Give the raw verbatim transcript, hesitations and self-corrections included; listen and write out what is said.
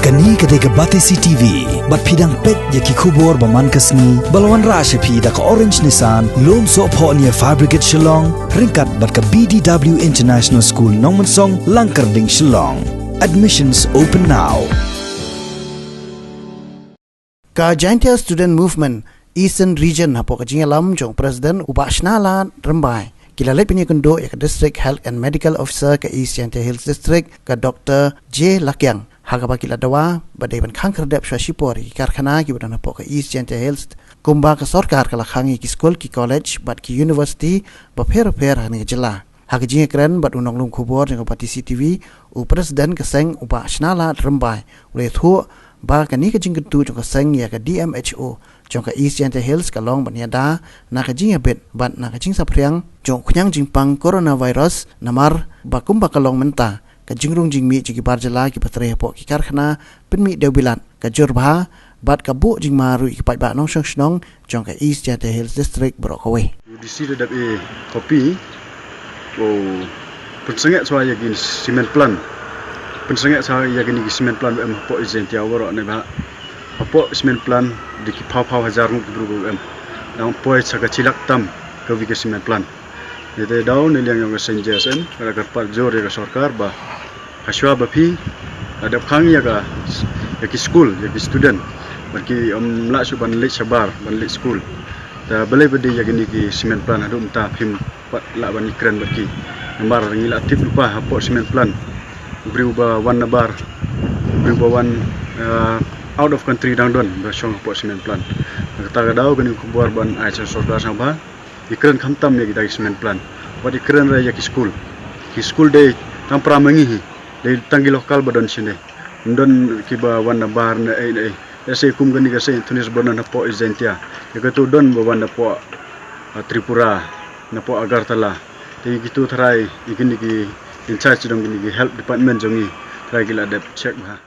Kane ka dei ka Batesi T V, bad phi dang peit ïa ki khubor ba man ka sngi, ba la wanrah sha phi da ka Orange Nissan, Lumsohphoh near Fire Brigade Shillong, ryngkat bad ka B D W International School Nongmensong, Langkyrding, Shillong. Admissions open now. Ka Jaintia Student Movement Eastern Region, hapoh ka jingïalam jong President u Bah Shnalad Rymbai, ki la leit pynïakynduh ïa ka District Health and Medical Officer ka East Jaintia Hills District, ka Doctor J Lakiang, ha kaba ki la dawa ba dei ban khang khyrdep shuwa shipor ïa ki karkhana kiba don hapoh ka East Jaintia Hills, kumba ka sorkar ka la khang ïa ki skul, ki college bad ki university bapher bapher ha kane ka jylla. Ha ka jingïakren bad u nonglum khubor jong ka Batesi T V, u President ka seng u Bah Shnalad Rymbai u la ïathuh ba kane ka jingkyntu jong ka seng ïa ka D M H O jong ka East Jaintia Hills ka long ban ïada na ka jingïabit bad na ka jingsaphriang jong u khñiang jingpang coronavirus, namar ba kumba ka long mynta, ka jingrung jingmih jong ki bar jylla kiba trei hapoh ki karkhana pynmih dewbilat ka jur bha, bad ka buh jingma ruh ïa ki paidbah nongshong shnong jong ka East Jaintia Hills District baroh kawei. U D C da dep ai copy, u pynsangeh shuwa ïa ki cement plant. Pynsangeh shuwa ïa kine ki cement plant ba em hapoh East Jaintia baroh, ne ba hapoh cement plant dei ki phaw phaw hajar ngut ki briew ba em. Dang poi sha ka shi lak tam kawi ka cement plant. Ïa te daw ne liang jong ka seng J S N, ka la kyrpad jur ïa ka sorkar ba ha shuwa ba phi la dep khang ïa ka, ïa ki skul, ïa ki student, bad kim lah shuh ban leit shabar, ban leit skul. Te balei ba dei ïa kine ki cement plant haduh mynta phim pat lah ban ïakren bad ki. Namar ngi la tip lypa hapoh cement plant, u briew ba wan nabar, u briew ba wan, eh, out of country dang don ba shong hapoh cement plant. Kata ka daw kane ka khubor ban ai sha sorkar sngewbha ïakren khamtam ïa kita ki cement plant. Bad ïakren ruh ïa ki skul. Ki skul dei tang para ma ngi hi. Dei tang ki local ba don shane. Ym don kiba wan nabar ne ei ne ei. Ïa se kum kane ka Saint Anthony's ba don hapoh East Jaintia. Ïa kito don ba wan napoh, ah, Tripura, napoh Agartala. Te ïa kito tharai ïa kine ki in charge jong kine ki health department jong ngi, tharai ki la dep check bha.